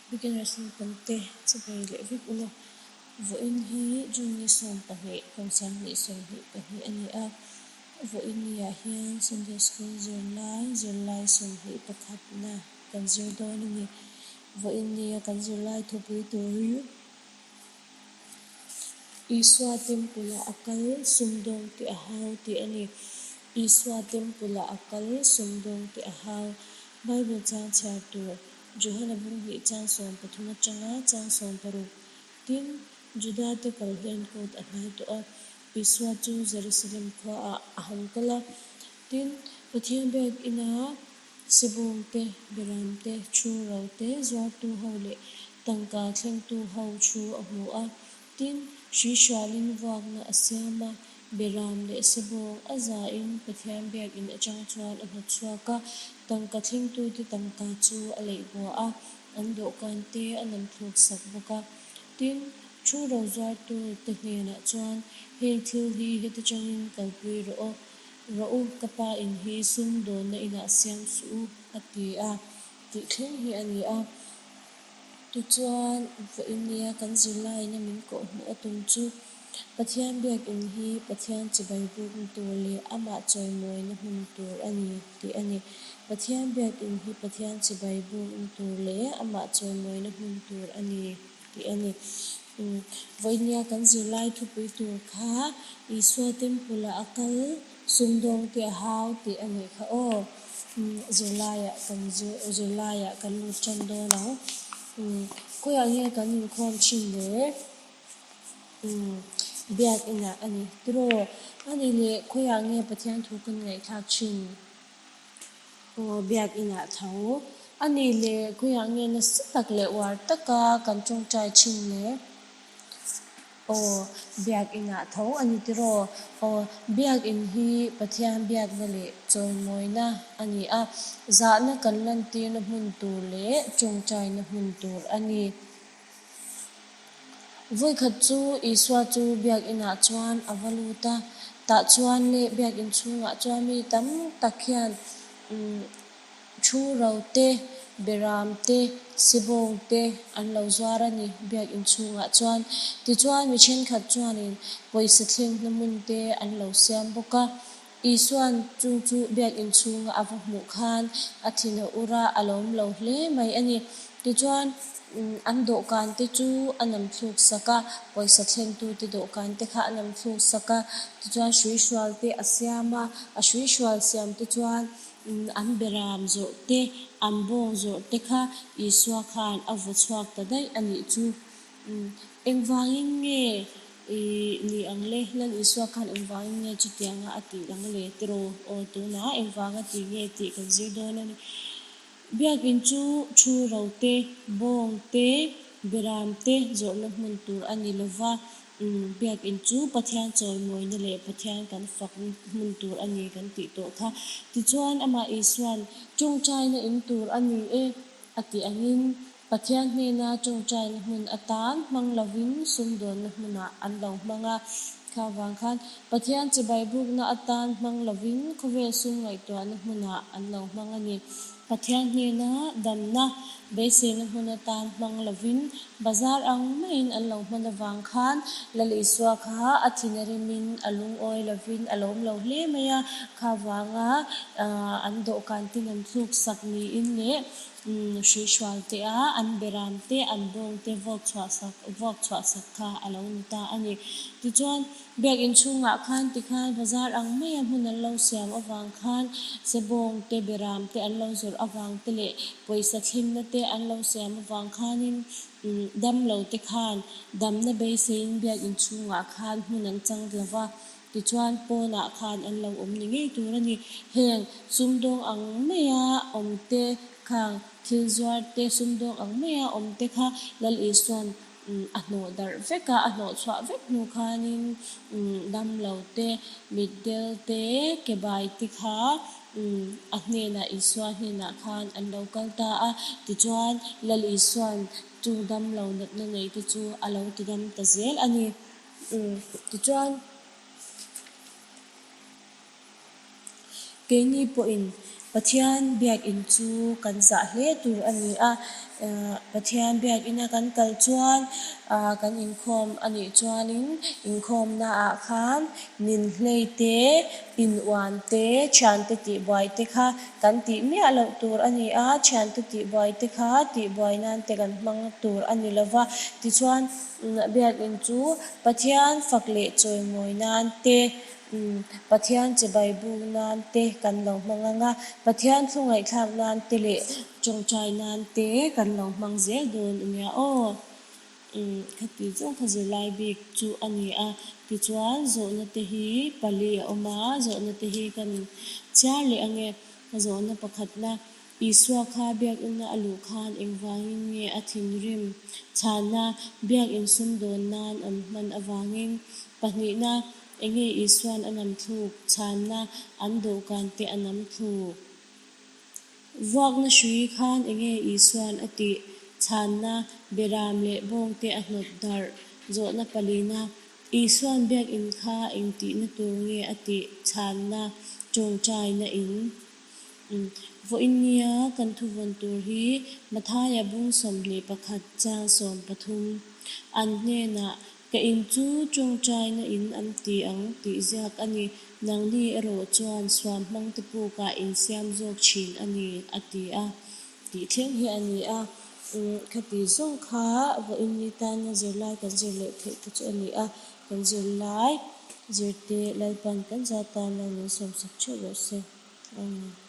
Beginners naupang te chibai leh vek ula, vawiin hi June ni 12 kum 2022 a ni a, vawiin ni ah hian Sunday School zirlai zirlai 21 na kan zir dawn a ni. Vawiin ni a kan zirlai thupui tur hi Isua Temple ah a kal sumdawng tih a hau tih a ni. Isua Temple ah a kal sumdawng tih a hau. Bible chang chhiar tur Johana bung hnih chang 13 atanga chang 16. Tin, Juda te kal hlen kawt a hnai tawh a, Isua chu Jerusalem khua ah a han kal a. Tin, Pathian biak ina Sebawng te, Beram te, thu ro te, zuartu ho leh tangka thlengtu ho thu a hmu a. Tin, hri hrualin vuakna a siam a, Beram leh Sebawng a zain Pathian biakin atang chuan a hnawt chhuak a, tangka thlengtute tangka chu a leih bua a, an dawhkan te a nam thluk sak bawk a. Tin, thu ro zuartu te hnenah chuan, Heng thil hi heti changin kalpui rawh aw. Rawh u, ka pa in hi sum dawnna inah siam suh u, a ti a, tih thleng hi a ni a. Tichuan, vawiin nia kan zirlaiin a min kawhhmuh a tum chu, Pathian biakin hi Pathian chibai bukna tur leh amah chawimawina hmun tur a ni, tih a ni. Pathian biakin hi Pathian chibai bukna tur leh amah chawimawina hmun tur a ni, tih a ni. Vawinia kan zirlai thupui tur kha Isua Temple ah a kal sumdawng te a hau tih a nih kha aw. Zirlaiah kan zir zirlaiah kan lut tan dawn ang. Khawiah nge kan inkhawm thin le? Biakinah a ni tiraw? A nih leh khawiah nge Pathian thu kan ngaihthlak thin? Aw, biakinah tho. A nih leh khawiah nge nasa tak leh uar taka kan tawngtai thin le? Aw, biakinah tho a ni tiraw? Aw, biakin hi Pathian biakna leh chawimawina a ni a, zahna kan lantirna hmun tur leh tawngtaina hmun tur a ni. Vawikhat chu Isua chu biakinah chuan a va lut a, tah chuan leh biakin chhungah chuan mi tam tak hian thu ro te, beram te, sibawng te an lo zuar a ni biakin chhungah chuan. Tichuan mi thenkhat chuanin pawisa thlengna hmun te an lo siam bawk a. Isua'n chung chu biakin chhunga a va hmuh khan a thin a ur a, a lawm lo hle mai a ni. Tichuan, an dawhkan te chu a nam thluk sak a, pawisa thlengtute dawhkan te kha a nam thluk sak a, tichuan hruihrual te a siam a, a hruihrual siam te chuan an beram zawrh te, an bawng zawrh te kha Isua khan a vaw chhuak ta daih a nih chu. Engvangin nge i ni ang le? Lal Isua khan engvangin nge chutianga a tih ang le? Tiraw, aw tunah engvanga tih nge tih kan zir dawn a ni. Biakin chu thu ro te, bawng te, beram te zawrhna hmun tur a ni lova, Biakin chu Pathian chawimawina leh Pathian kan fak hmun tur a ni kan tih tawh kha. Tichuan amah Isua'n tawngtaina in tur a ni e a tih angin Pathian hnena tawngtaina hmun atan hmang lovin sumdawnna hmunah an lo hmang a. Kha vang khan Pathian chibai bukna atan hmang lovin khawvel sum ngaihtuahna hmunah an lo hmang a ni. Pathian hnena damna beiseina hmun atan hmang lovin bazar ang maiin an lo hman avang khan Lal Isua kha a thin a rimin a lungawi lovin a lawm lo hle mai a. Kha vanga an dawhkan tin an thluk sak niin leh Hruihrual te a, an beram te, an bawng te vuak chhuah sak, vuak chhuah sak kha a lo ni ta a ni. Tichuan, biakinn chhungah khan tikhan bazar ang maia hmun an lo siam avang khan sebawng te, beram te an lo zawrh avang te leh pawisa thlenna te an lo siam avang khanin damlo te khan damna beiseiin biakinn chhungah khan hmun an chang lo va. Tichuan, pawnah khan an lo awm ni ngei tur a ni. Heng sumdawng ang maia awm te khang thil zuar te sumdawng ang maia awm te kha Lal Isua'n a hnawh darh vek a, a hnawh chhuah vek hnu khanin damlo te, mitdel te, kebai te kha a hnenah Isua hnenah khan an lo kal ta a. Tichuan, Lal Isua'n chung damlo natna nei te chu a lo tidam ta zel a ni. Tichuan, keini pawhin Pathian biakinn chu kan zah hle tur a ni a, Pathian biakinn a kan kal chuan kan inkhawm a nih chuanin inkhawmna ah khan ninhlei te, inuan te, thiante tihbuai te kha kan tih miah loh tur a ni a, thiante tihbuai te kha tihbuai nan te kan hmang tur a ni lova, tichuan biakinn chu Pathian fak leh chawimawi nan te, Pathian chibai buk nan te kan lo hmang ang a, Pathian thu ngaihthlak nan te leh tawngtai nan te kan lo hmang zel dawn a nia aw. Khati zawng kha zirlai bik chu a ni a, tichuan zawhna te hi pali a awm a, zawhna te hi kan chhiar leh ang e. Zawhna pakhatna, Isua kha biakina a luh khan engvangin nge a thinrim chhana biakin sumdawn nan an hman avangin? Pahnihna, enge Isuan a nam thluk chhanna an dawhkan te a nam thluk? Vuakna hrui khan enge Isuan a tih chhanna beram leh bawngte a hnawt darh? Zawhna palina, Isuan biakin kha engtihna tur nge a tih chhanna tawngtaina in? Vawiin nia kan thuvawn tur hi Mathaia bung 21 chang 13 an hnenah Ka in chu tawngtaina in an ti ang tih ziak a ni. Nangni erawh chuan suam hmangte pukah in siam zawk thin a ni, a ti a. Tih thleng hi a ni a. Khati zawng kha vawiin ni tana zirlai kan zir leh theih te chu a ni a. Kan zirlai zirte Lalpan kan za tan lo min sawmsak theuh rawh se. Amen.